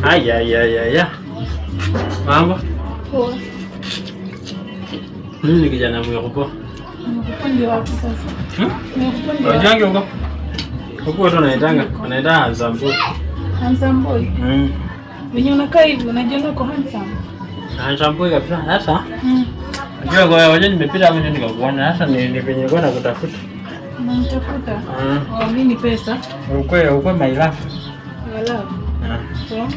Aya, ya, ya, ya. Mambo? Poa. Mimi ni kijana mweupe. Nimekupa ndio wapi sasa? Hmm? Nimekupa ndio wapi? Wajangi huko. Huko watu wanaitanga handsome boy. Handsome boy. Venye unakaa hivi unajiona uko handsome. Handsome boy kabisa. Sasa Mm. unajua kwa waje nimepita hapo ndio nikakuona. Sasa ni venye nilikuwa nakutafuta. Unanitafuta? Mm. Oh, mimi ni pesa. Ukwe my love. Your love. Ah. So,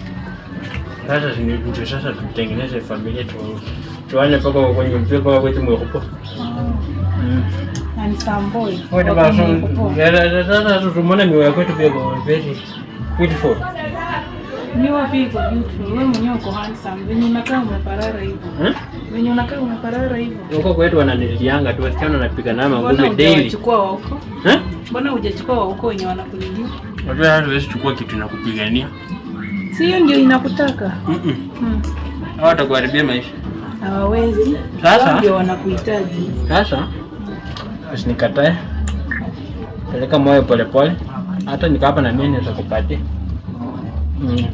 Sasa ndio sasa tutengeneze familia tuane mpaka kwenye mpaka kwetu mweupe. oh, Mm. handsome boy. Wewe Wako basi mweupe. sasa tumwone miwa kwetu pia kwa very beautiful. Miwa pia iko beautiful. Wewe mwenyewe uko handsome. Venye unakaa umeparara hivyo. Hmm? Venye unakaa umeparara hivyo. Huko kwetu wananilianga tu, wasichana wanapiga na Mbona ngumi daily. hujawachukua wa huko? Eh? Mbona hujachukua wa huko wenye wanakulilia? Unajua hata huwezi chukua kitu na kupigania. Si hiyo ndio inakutaka? Mhm. Mm. Hao watakuharibia maisha. Hawawezi. Sasa? Wao ndio wanakuhitaji. Sasa usinikatae. Peleka moyo polepole. Hata nikapa na mimi naweza kupatia. Mm.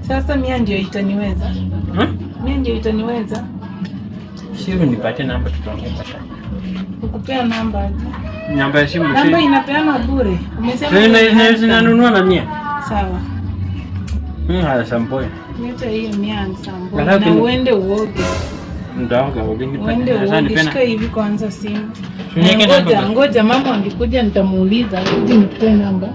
Sasa mia ndio itaniweza. Hmm? Mia ndio itaniweza. Sio nipatie namba tutaongea baadaye. Kukupea namba aje? Namba ya simu Namba si. inapeanwa bure. Umesema Sina wewe ni handsome. nanunua na mia. Sawa. Haya samboy. Leta hiyo mia handsome boy. Nataka Na uende uoge. Ndaoga uoge nipe. Uende Sasa uoge. nipena. Shika hivi kwanza simu. Niweke namba Ngoja, basi. ngoja mama angekuja nitamuuliza. Ngoja nikupe namba.